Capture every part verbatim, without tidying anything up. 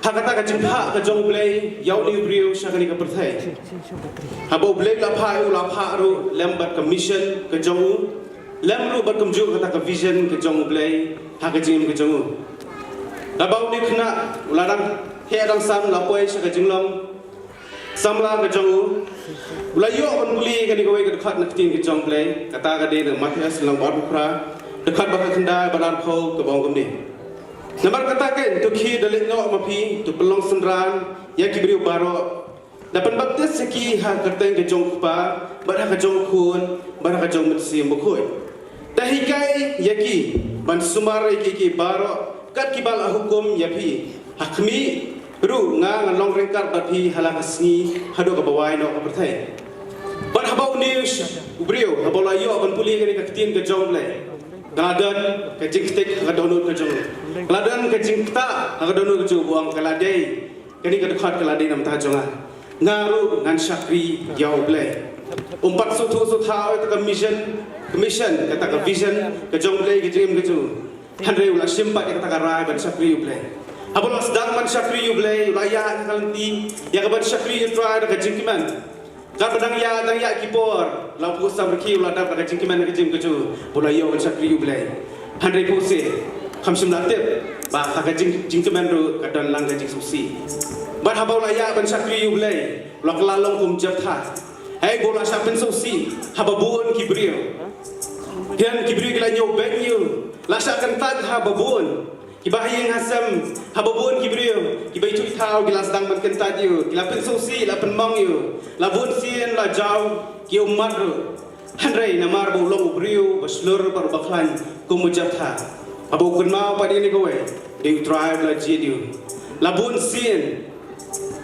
Ha kata ka jingphah ka jong U Blei ïa une u briew sha kane ka pyrthei. Haba U Blei u la phah, u la phah ruh lem bad ka mission ka jong u, lem ruh bad kumjuh kata ka vision ka jong U Blei ha ka jingim ka jong u. Haba une u khynnah u la dang heh dang sam, la poi sha ka jinglong samla ka jong u, u la ïoh ban pule kane kawei ka dkhot na ka ktien ka jong U Blei. Kata ka dei na Mathaios lynnong ba arphew phra, dkhot ba khatkhyndai bad arphew, kaba ong kumne: Namar kata keiñ, to khie da leit noh ma phi, to pynlong synran ïa ki briew baroh, da pynbaptis ïa ki ha ka kyrteng ka jong U Kpa bad ha ka jong U Khun bad ha ka jong U Mynsiem Bakhuid, da hikai ïa ki ban sumar ïa kiei kiei baroh kat kiba la hukum ïa phi. Ha khmih ruh, nga ngan long ryngkat bad phi ha la ka sngi haduh kaba wai noh ka pyrthei. Bad haba une u briew, haba u la ïoh ban pule kane ka ktien ka jong U Blei, ka la don ka jingktik ha ka dohnud ka jong u. Ka la don ka jingktah ha ka dohnud ka jong u, ba ong, ka la dei, kane ka dkhot ka la dei na ka bynta jong nga. Nga ruh ngan shakri ïa U Blei. Um pat sngewthuh sngewthuh ïa kata ka mission, ka mission, kata ka vision ka jong U Blei ka jingim ka jong u. Hynrei u la shim pat ïa kata ka rai ban shakri U Blei. Haba u la sdang ban shakri U Blei, u la ïaid ha ka lynti ïa ka ban shakri U Trai da ka jingkmen. Katba dang ïaid, dang ïaid ki por, la phuh samrkhie, u la dap da ka jingkmen ka jingkmen ka jong u ba u la ïoh ban shakri U Blei. Hynrei phuh seh, kam shym la tip ba ha ka jing, jingkmen ruh ka don lang ka jingsngewsih. Bad haba u la ïaid ban shakri U Blei, u la kylla long kum Jephthah. Hei, ba u la shah pynsngewsih haba bun ki briew, ki briew ki la ñiewbeiñ ïa u, la shah kyntait haba bun. Kiba ha ïing ha sem, haba bun ki briew kiba ithuh ithaw ki la sdang ban kyntait ïa u, ki la pynsngewsih, la pynmong ïa u, la bun sien la jaw ki ummat ruh. Hynrei namar ba u long u briew ba shlur bad uba khlaiñ kum u Jephthah, haba u kynmaw pat ïa kane kawei, dei U Trai ba la jied ïa u. La bun sien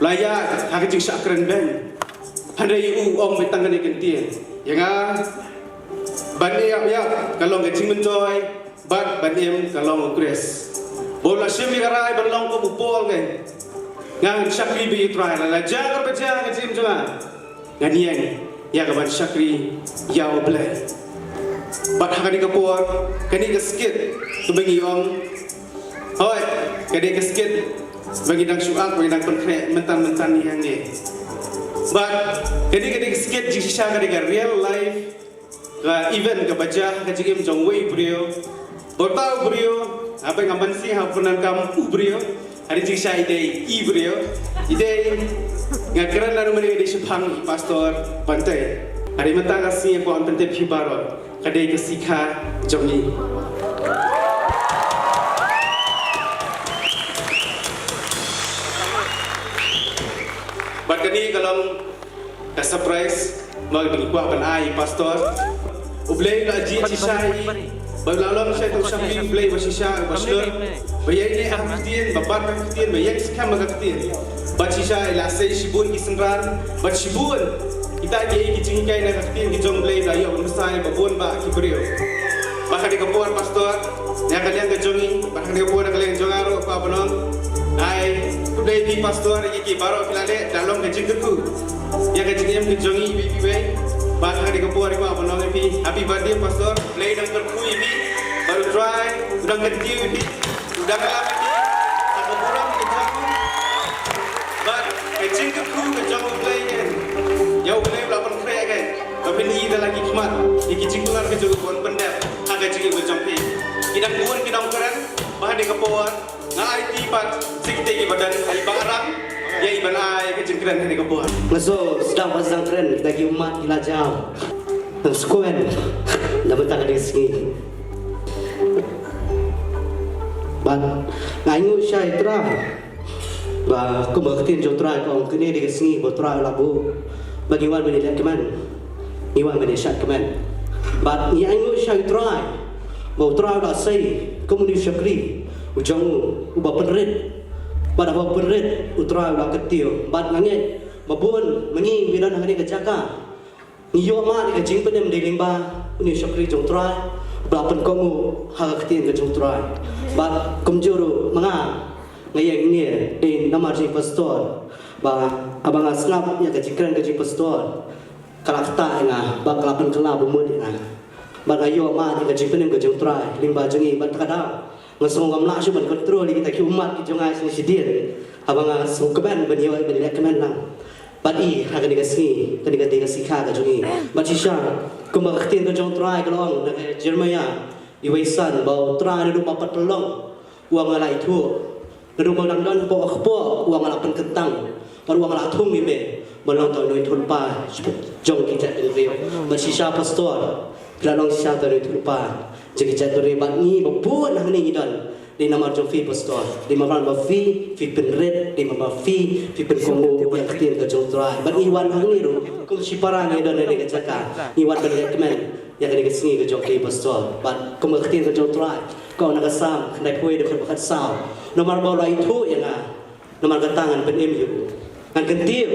la ïaid ha ka jingshah kren beiñ. Hynrei u ong beit tang kane ka ktien: Ïa nga ban ïap ïap ka long ka jingmyntoi, bad ban im ka long U Khrist. Ba u la shim ïa ka rai ban long kum u Paul, keiñ, nga ngan shakri beit ïa U Trai, la jia kaba jia ha ka jingim jong nga, ngan ïeng ïa ka ban shakri ïa U Blei. Bad ha kane ka por, kane ka skit kaba ngi ong, hooid, kane ka skit ba ngi dang shu ak, ba ngi dang pynkhreh mynta mynta hangne. Bad kane, kane ka skit jingshisha kane ka real life ka event kaba jia ha ka jingim jong uwei u briew. Ba uta u briew, haba nga ban sngewthuh ha u pyndonkam u briew, hadien jingshisha i dei i briew. I dei, nga kren naduh mynne, i dei shaphang i Pastor Bantei. Hynrei mynta ka sngi nga kwah ban pyntip ïa phi baroh, ka dei ka sikha jong ngi. Bad kane ka long ka surprise ba ngi kwah ban ai i Pastor. U Blei u la jied shisha ïa i ba u la long shisha uto u shakri Blei ba shisha, ba shlur, ba ïaineh ha ka ktien, ba bat ha ka ktien, ba ïeng skhem ha ka ktien. Bad shisha i la sei shibun ki synran, bad shibun kita kiei ki jinghikai na ka ktien ka jong U Blei, ba ïoh ban bsa ïa ba bun bah ki briew. Bad ha kane ka por, Pastor, na ka liang ka jong ngi, bad ha kane ka por na ka liang jong nga ruh, kwah ban ong, ai khublei ïa phi Pastor, ïa kiei kiei baroh phi la leh, da long ka jingkyrkhu ïa ka jingim ka jong ngi iwei pa iwei. Bad ha kane ka por kwah ban ong ïa phi, happy birthday Pastor. Blei dang kyrkhu ïa phi, bad U Trai u dang kyntiew ïa phi, u dang ïarap ïa phi ha ka burom ka jong u. Bad ka jingkyrkhu ka jong U Blei, ïa U Blei u la pynkhreh ïa ka, ba phin ïohi da la ki khmat ïa ki jingkular ka jong u ban pyndep ha ka jingim ka jong phi. Ki dang bun ki nongkren, bad ha kane ka por nga aiti pat sha kita kiba don, ïa i Bah Arang, ïa i ban ai ka jingkren ha kane ka por. Nga shu sdang, ba sdang kren, kita ki ummat ki la jaw, nang skuen na bynta kane ka sngi. Bad nga ainguh sha U Trai ba kumba ka ktien jong U Trai ka ong, kane dei ka sngi ba U Trai u la buh ba ngi wan ban ïaleh kmen, ngi wan ban ïashad kmen. Bad ngi ainguh sha U Trai ba U Trai u la sei kum une u shakri u jong u uba pynrit. Bad haba u pynrit, U Trai u la kyntiew. Bad nga ngeit ba bun ma ngi ba ngi don ha kane ka jaka ngi ïoh mad ïa ka jingpynim dei lyngba une u shakri jong U Trai ba la pynkohnguh ha ka ktien ka jong U Trai. Bad kumjuh ruh ma nga, nga ïeng hangne dei namar jong i Pastor, ba haba nga sngap ïa ka jingkren ka jong i Pastor, ka la ktah ïa nga, bad ka la pynkylla bamut ïa nga. Bad nga ïoh mad ïa ka jingpynim ka jong U Trai lyngba jong ngi, bad kata ka daw nga sngew ngam lah shuh ban control ïa kita ki ummat ki jong nga shane shadien. Haba nga sngewkmen ban ïoh ban leh kmen lang bad i ha kane ka sngi, kane ka dei ka sngi kha ka jong i. Bad shisha kumba ka ktien ka jong u Trai ka long na ka Jeremiah wei san ba u Trai naduh ba pat pynlong u ong nga la ithuh, naduh ba dang don hapoh ka kpoh u ong nga la pynkyntang, bad u ong nga la thung ïa me ban long tang u nongïathuhlypa jong ki jaitbynriew. Bad shisha pastor, phi la long shisha tang u nongïathuhlypa jong ki jaitbynriew. Bad ngi ba bun hangne ngi don, dei namar jong phi pastor, dei namar ba phi, phi pynrit, dei namar ba phi, phi pynkohnguh ïa ka ktien ka jong u Trai. Bad ngi wan hangne ruh kum shipara ngi don ha kane ka jaka, ngi wan ban leh kmen ïa kane ka sngi ka jong phi pastor. Bad kum ka ktien ka jong u Trai ka ong na ka Salm khyndaiphew wei dkhot ba khatsaw, namar ba u la ithuh ïa nga, namar kata ngan pynim ïa u, ngan kyntiew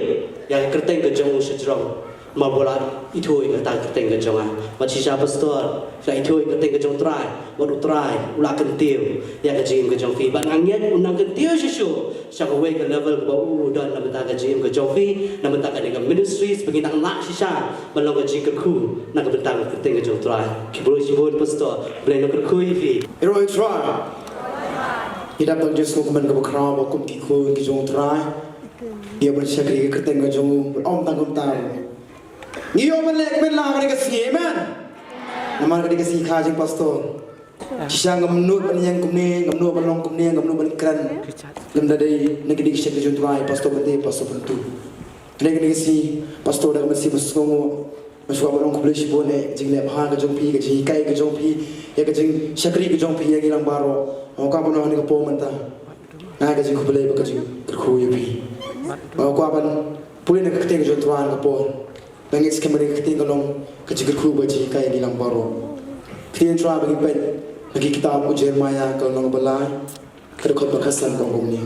ïa ka kyrteng ka jong u shajrong. Namar ba u la ithuh ïa kata ka kyrteng ka jong nga. Bad shisha pastor, phi la ithuh ïa ka kyrteng ka jong u Trai, bad u Trai u la kyntiew ïa ka jingim ka jong phi. Bad nga ngeit un nang kyntiew shuh shuh sha kawei ka level kaba u don na bynta ka jingim ka jong phi, na bynta kane ka ministries, ba ngin nang lah shisha ban long ka jingkyrkhu na ka bynta ka kyrteng ka jong u Trai. Khublei shibun pastor, Blei un kyrkhu ïa phi. Hero u Trai. Ngi dap tang jingsngewkmen kaba khraw ba kum ki khun ki jong u Trai, ïa ban shakri ka kyrteng ka jong u, ban ym tang kumta. Ngi ïoh ban leh kmen lang ha kane ka sngi, amen. Namar kane ka sngi kha jong pastor. Shisha ngam nud ban ïeng kumne, ngam nud ban long kumne, ngam nud ban kren. Lymda dei na kine ki shakri jong u Trai, pastor Pynte, pastor Pyntu. Kane kane ka sngi pastor da ka mynsiem basngewnguh, nga sngewbha ban ong khublei shibun ïa ka jingleh bha ka jong phi, ka jinghikai ka jong phi, ïa ka jingshakri ka jong phi ïa ngi lang baroh. Nga kwah ban ong ha kane ka por mynta, nga ai ka jingkhublei bad ka jingkyrkhu ïa phi. Nga kwah ban pule na ka ktien ka jong u Trai ha kane ka por. Nga ngeit skhem ba kane ka ktien ka long ka jingkyrkhu bad jinghikai ïa ngi lang baroh. Ktien u Trai ba ngi peit ha ka kitab u Jeremiah ka lynnong ba lai, ka dkhot ba khatsan ka ong kumne: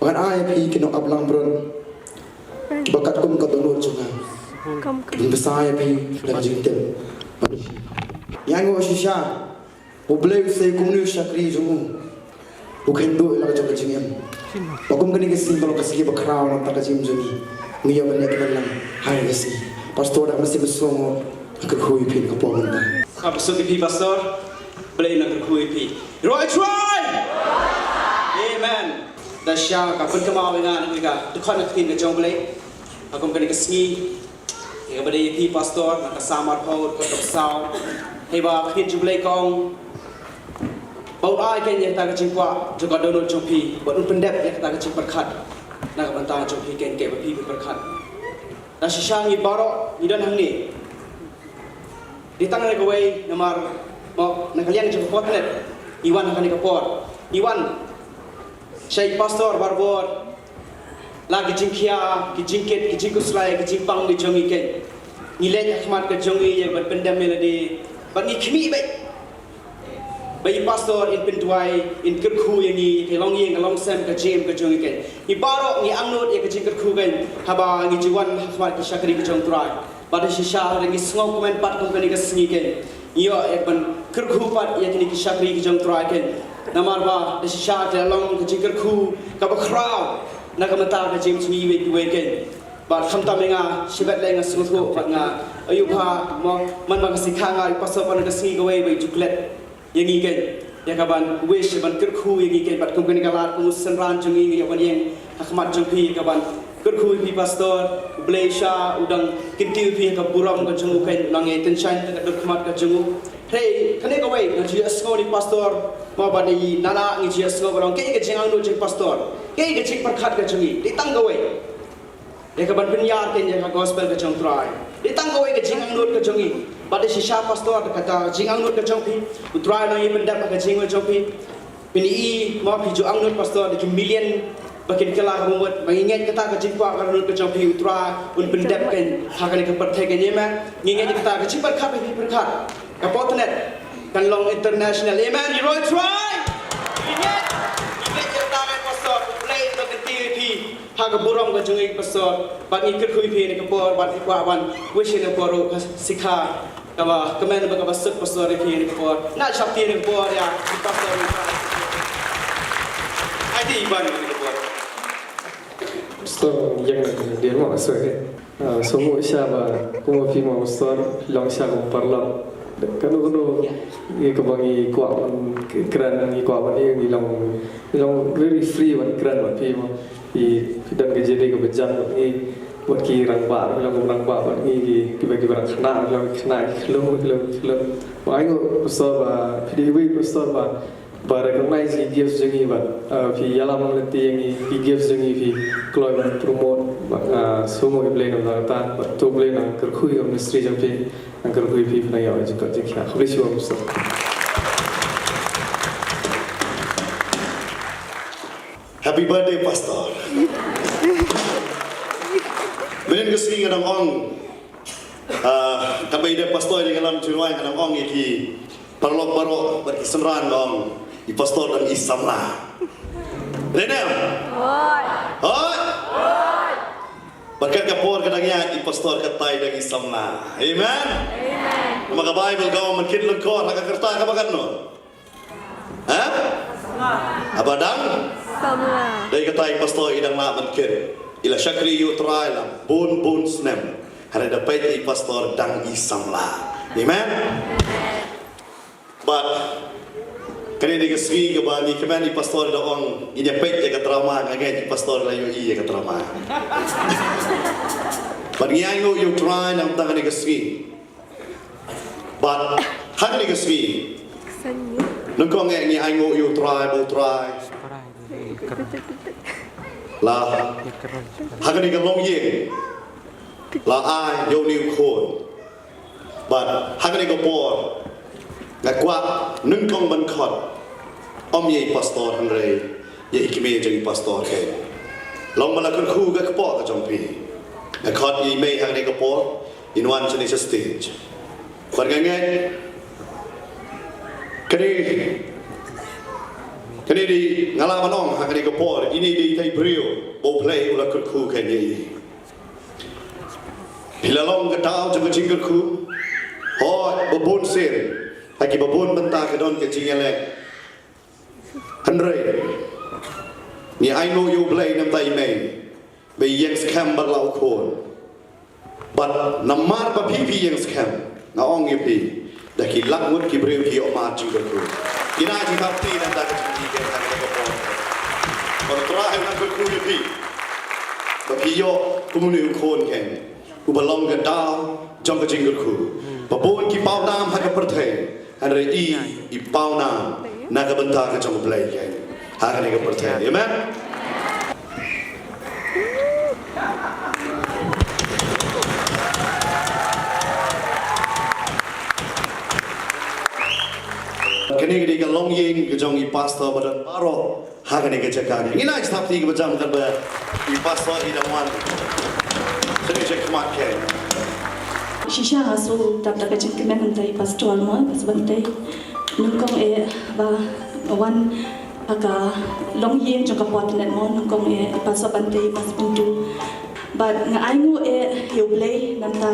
Ba ngan ai ïa phi ki nongap langbrot kiba katkum ka dohnud jong nga, kiban bsa ïa phi da ka jingtip. Ïa nga shisha, U Blei u sei kumne u shakri jong u, u kynduh ïa la ka jong ka jingim. Ba kum kane ka sngi ka long ka sngi ba khraw na ka bynta ka jingim jong ngi. Ngi ïoh ban leh kmen lang ha kane ka sngi. Pastor, da ka mynsiem basngewnguh nga kyrkhu ïa phi ha kane ka por mynta. Khublei shibun ïa phi pastor. Blei un kyrkhu ïa phi. Hero u Trai! Amen. Da shisha ka pynkynmaw ïa nga na ka dkhot na ka ktien ka jong u Blei ha kum kane ka sngi. Ïa kaba dei ïa phi pastor, na ka Salm arphew, dkhot kaba saw. Haba ka ktien jong u Blei ka ong ba un ai kein ïa kata ka jingkwah jong ka dohnud jong phi, bad un pyndep ïa kata ka jingpyrkhat na ka bynta jong phi kein, kaei ba phi phi pyrkhat. Da shisha ngi baroh ngi don hangne. Dei tang na kawei namar, mo, na ka liang jong ka fortnight ngi wan ha kane ka por. Ngi wan sha i pastor barabor. La ki jingkhia, ki jingkit, ki jingkhuslai, ki jingpang ki jong ngi kein. Ngi leit ha khmat ka jong ngi ïa ban pyndem ïa lade. Bad ngi khmih beit ba i pastor in pynduwai, in kyrkhu ïa ngi, ka longïing ka longsem ka jingim ka jong ngi kein. Ngi baroh ngi angnud ïa ka jingkyrkhu kein haba ngi ju wan ha khmat ki shakri ki jong u Trai. Bad da shisha da ngi sngewkmen pat kum kane ka sngi kein, ngi ïoh ïa ban kyrkhu pat ïa kine ki shakri ki jong u Trai kein. Namar ba da shisha ka la long ka jingkyrkhu kaba khraw na ka bynta ka jingim jong ngi iwei pa iwei kein. Bad khamtam ïa nga, shibit lei nga sngewthuh bad nga ïohi ba, mo, man ba ka sngi kha nga ïohi pastor pat na ka sngi kawei ba i ju klet ïa ngi kein, ïa kaban wish, ïa ban kyrkhu ïa ngi kein. Bad kum kane ka lad kum u synran jong ngi, ngi ïoh ban ïeng ha khmat jong phi ïa kaban kyrkhu ïa phi pastor. U Blei sha u dang kyntiew ïa phi ha ka burom ka jong u kein, u nang ïai tyngshaiñ ha ka dur khmat ka jong u. Hynrei kane kawei nga ju ïohsngew na i pastor, mo, bad i Nana, ngi ju ïohsngew ba long kaei ka jingangnud jong i pastor, kaei ka jingpyrkhat ka jong i. Dei tang kawei, ïa kaban pynïar kein ïa ka gospel ka jong u Trai. Dei tang kawei ka jingangnud ka jong i. Bad da shisha pastor, da kata ka jingangnud ka jong phi, u Trai un nang ïai pyndep ha ka jingim ka jong phi. Phin i, mo, phi ju angnud pastor, da ki million ba kin kylla ha ka bamut. Ba ngi ngeit kata ka jingkwah ka dohnud ka jong phi, u Trai un pyndep kein ha kane ka pyrthei kein, amen. Ngi ngeit kata ka jingpyrkhat ba phi pyrkhat, ka fortnight kan long international, amen. Hero u Trai. Ngi ngeit, ngi ngeit ïa kata, pastor, u Blei un kyntiew ïa phi ha ka burom ka jong i pastor. Bad ngi kyrkhu ïa phi ha kane ka por, bad ngi kwah ban wish ïa kane ka por ruh ka sngi kha kaba kmen bad kaba suk pastor ïa phi ha kane ka por. Nang sheptieng ha kane ka por ïa i pastor. Aiti ban ha kane ka por. Pastor, ïeng na ka dei mo, sorry. Ah, sngewbha sha ba kumba phi mo pastor, long sha ka paralok. Kano kano ïa kaba ngi kwah ban kren, ngi kwah ban ïa ngi long, ngi long very free ban kren bad phi mo. Phi, phi don ka jingïadei kaba jan bad ngi, bad ki rangbah, phi long rangbah bad ngi, ki, kiba, kiba dang khynnah, phi long khynnah, ki khlem, ki khlem, ki khlem. Ba ai nguh pastor ba phi dei iwei i pastor ba ba recognize ïa ki gifts jong ngi bad, uh, phi ïalam lynti ïa ngi, ki gifts jong ngi phi kloi ban promote bad, uh, sngewnguh ïa U Blei na ka bynta kata bad to U Blei un kyrkhu ïa ka ministry jong phi, un kyrkhu ïa phi, phi nang ïoh jingkoit jingkhiah. Khublei shibun pastor. Happy birthday, pastor. Mynhynnin ka sngi nga dang ong, ah, katba i dei pastor i dei ka lam Jyrwai, nga dang ong ïa ki paralok baroh bad ki synran, nga ong i pastor dang i samla. Dei ne em? Hooid. Hooid. Bad kat ka por ka dang ïaid, i pastor katai dang i samla. Amen. Namar ka Baibl ka ong ban kit lyngkor ha ka kyrta kaba katno? Ha? Haba dang? Samla. Dei katai pastor i dang lah ban kit. I la shakri ïa U Trai la bun bun snem. Hynrei da peit i pastor dang i samla. Amen. Bad kane dei ka sngi kaba ngi kmen, i pastor da ong ngin ïa peit ïa ka drama, nga ngeit i pastor la ïohi ïa ka drama. Bad ngi ainguh ïa U Trai na ka bynta kane ka sngi. Bad ha kane ka sngi, nyngkong eh ngi ainguh ïa U Trai ba U Trai la, ha kane ka longïing, la ai ïa une u khun. Bad ha kane ka por nga kwah nyngkong ban khot, ym ïa i pastor hynrei ïa i kmie jong i pastor keiñ. Long ba la kyrkhu ka kpoh ka jong phi. Nga khot ïa i mei ha kane ka por, in wan shane sha stage. Bad nga ngeit kane, kane dei, nga lah ban ong ha kane ka por, ine i dei itai i briew ba U Blei u la kyrkhu keiñ ïa i. Phi la long ka daw jong ka jingkyrkhu. Hooid, ba bun sien, ha kiba bun bynta ka don ka jingïaleh. Hynrei ngi ainguh ïa U Blei na ka bynta i mei ba i ïeng skhem bad la u khun. Bad namar ba phi, phi ïeng skhem, nga ong ïa phi, da ki lak ngut ki briew ki ïoh mad jingkyrkhu. Ngin ai jingthap kti na ka bynta ka jingkyrkhu keiñ ha kane ka por. Bad U Trai un kyrkhu ïa phi ba phi ïoh kum une u khun keiñ uba long ka daw jong ka jingkyrkhu. Ba bun ki paw nam ha ka pyrthei, hynrei i, i paw nam na ka bynta ka jong U Blei keiñ ha kane ka pyrthei. Amen. Kane ka dei ka longïing ka jong i pastor ba don baroh ha kane ka jaka. Ngin ai jingthap kti kaba jam katba i pastor i dang wan shane sha khmat keiñ. Shisha nga shu dap da ka jingkmen na ka bynta i pastor mo, Pastor Bantei. Nyngkong eh ba wan ha ka longïing jong ka Potnet mo, nyngkong eh i Pastor Bantei, Pastor Pintu. Bad nga ainguh eh ïa U Blei na ka bynta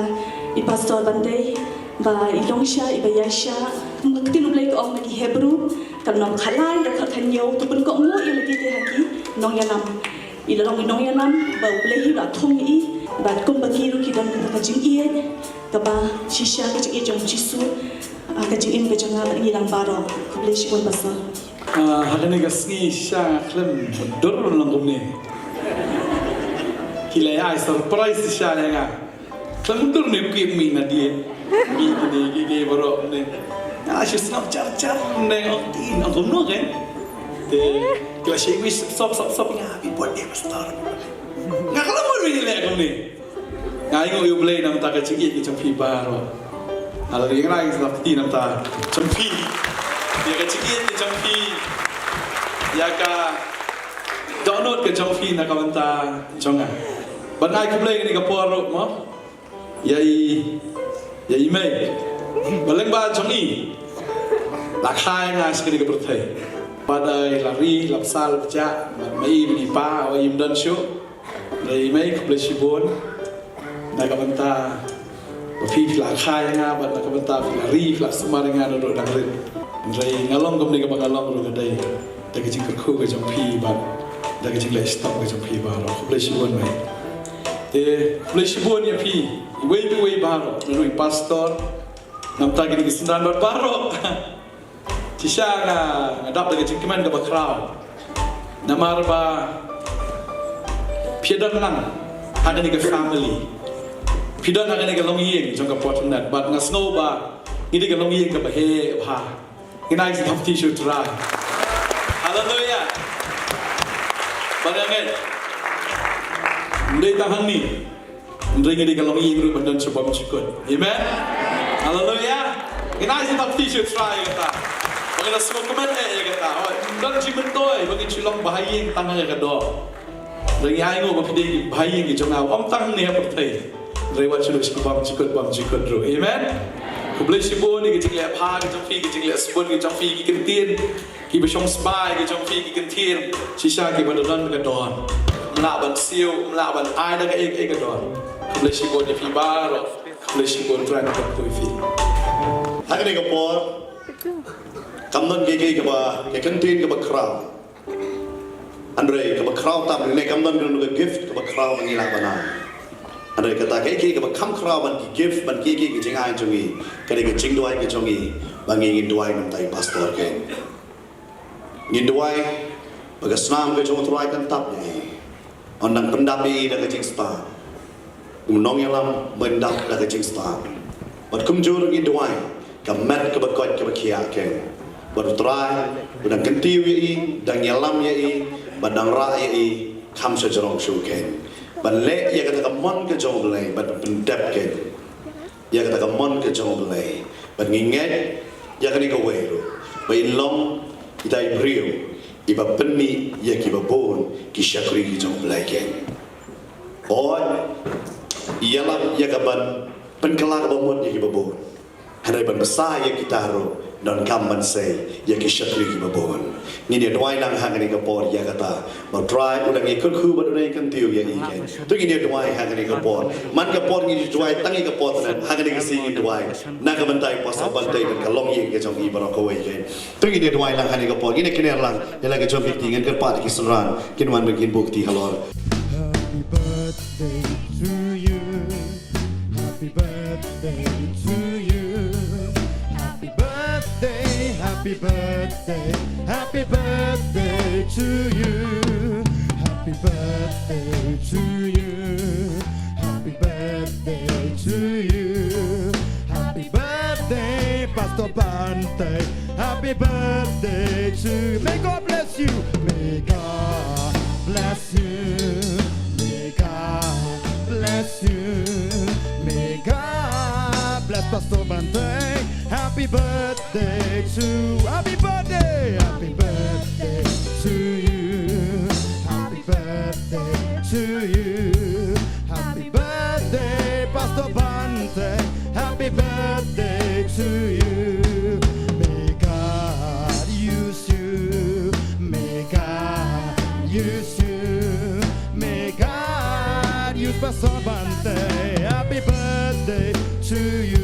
i Pastor Bantei ba i long shisha iba ïaishah. Kum ka ktien U Blei ka ong na ki Hebru, ka lynnong khatlai, dkhot khathynñiew, to pynkohnguh ïa lade te ha ki nongïalam. I la long i nongïalam ba U Blei hi u la thung ïa i. Bad kumba ki ruh ki don kata ka jingïeit kaba shisha, ka jingïeit jong U Jisu, ah, ka jingim ka jong nga bad ngi lang baroh. Khublei shibun pastor. Ah, ha kane ka sngi shisha nga khlem dur ban long kumne. Ki la ai surprise shisha ïa nga. Khlem dur ne, ki mih na die. Mih na die, ki, ki baroh ne. Nga shu sngap jar jar ne, ong ti, ong kumno keiñ. Te ki la shim wis sop sop sop, nga, "Happy birthday, pastor." Nga khlem dur ne leh kumne. Nga ainguh ïa U Blei na ka bynta ka jingïeit ka jong phi baroh. Haleluya, nga ai jingthap kti na ka bynta jong phi. Ïa ka jingïeit ka jong phi. Ïa ka dohnud ka jong phi na ka bynta jong nga. Bad nga ai khublei kane ka por ruh mo. Ïa i, ïa i mei ba lyngba jong i la kha ïa nga sha kane ka pyrthei. Bad i la ri, la bsa, la bjah, bad ma i bad i pa, ïoh im don shuh. Hynrei i mei, khublei shibun na ka bynta ba phi, phi la kha ïa nga, bad na ka bynta phi la ri, phi la sumar ïa nga naduh dang rit. Hynrei nga long kumne kaba nga long ruh ka dei da ka jingkyrkhu ka jong phi bad da ka jingleh shitom ka jong phi baroh. Khublei shibun mei. Te khublei shibun ïa phi iwei pa iwei baroh, naduh i pastor, Namar kine ki synran bad baroh. Shisha nga, nga dap da ka jingkmen kaba khraw. Namar ba phi don lang ha kane ka family. Phi don ha kane ka longïing jong ka Fortune. Bad nga sngew ba ngi dei ka longïing kaba heh bha. Ngi ai sa thap kti sha u Trai. Haleluia. Ba nga ngeit, ym dei tang hangne, hynrei ngi dei ka longïing ruh ban don sha bymjukut. Amen. Haleluia. Ngi ai sa thap kti sha u Trai ïa kata. Ba ngi la sngewkmen eh ïa kata. Hooid, ym don jingmyntoi ba ngin shu long ba ha ïing tang ha ka doh. Hynrei ngi ai nguh ba phi dei ba ha ïing ki jong nga, ym tang hangne ha pyrthei, hynrei wat shu long sha bymjukut bymjukut ruh. Amen. Khublei shibun ïa ki jingleh bha ki jong phi, ki jingleh sbun ki jong phi, ki kyntien kiba shong sbai ki jong phi, ki kyntien shisha kiba don ka don. Ym lah ban siew, ym lah ban ai da kaei kaei ka don. Khublei shibun ïa phi baroh. Khublei shibun, Trai un kyrkhu ïa phi. Ha kane ka por kam don kaei kaei kaba, ka kyntien kaba khraw. Hynrei kaba khraw tam ne kam don ka gift kaba khraw ba ngi lah ban ai. Hynrei kata kaei kaei kaba kham khraw ban ki gift, ban kiei kiei ki jingai jong ngi, ka dei ka jingduwai ka jong ngi ba ngi ngin duwai namar i pastor keiñ. Ngin duwai ba ka snam ka jong u Trai kan tap ïa i. Un nang pyndap ïa i da ka jingstad. U nongïalam ban dap da ka jingstad. Bad kumjuh ruh ngi duwai, ka met kaba koit kaba khiah keiñ. Bad u Trai u dang kyntiew ïa i, dang ïalam ïa i, bad dang rah ïa i kham shajrong shuh keiñ. Ban leh ïa kata ka mon ka jong U Blei bad pyndep keiñ ïa kata ka mon ka jong U Blei. Bad ngi ngeit ïa kane kawei ruh, ba in long kita i briew iba pynmih ïa kiba bun ki shakri ki jong U Blei keiñ. Hooid, ïalam ïa ka ban pynkylla kaba mut ïa kiba bun. Hynrei ban bsa ïa kita ruh donkam ban sei ïa ki shakri kiba bun. Ngin ïa duwai lang ha kane ka por ïa kata. Ba u Trai u dang ïa kyrkhu bad u dang ïa kyntiew ïa i keiñ. To ngin ïa duwai ha kane ka por. Man ka por ngin ïa duwai tang ïa ka por, ha kane ka sngi ngin duwai na ka bynta i Pastor Bante bad ka longïing ka jong i baroh kawei keiñ. To ngin ïa duwai lang ha kane ka por, ngin ïa kner lang ïa la ka jong ki kti, ngin kyrpad ïa ki synran kin wan ban kin buh kti halor. Happy birthday to you. Happy birthday to you. Happy birthday, happy birthday, happy birthday to you. Happy birthday to you. Happy birthday to you. Happy birthday, Pastor Bante. Happy birthday to you. May God bless you. May God bless you. May God bless you. May God bless Pastor Bante. Happy birthday to, happy birthday, happy birthday to you. Happy birthday to you. Happy birthday, Pastor Bante. Happy birthday to you. May God use you. May God use you. May God use Pastor Bante. Happy birthday to you.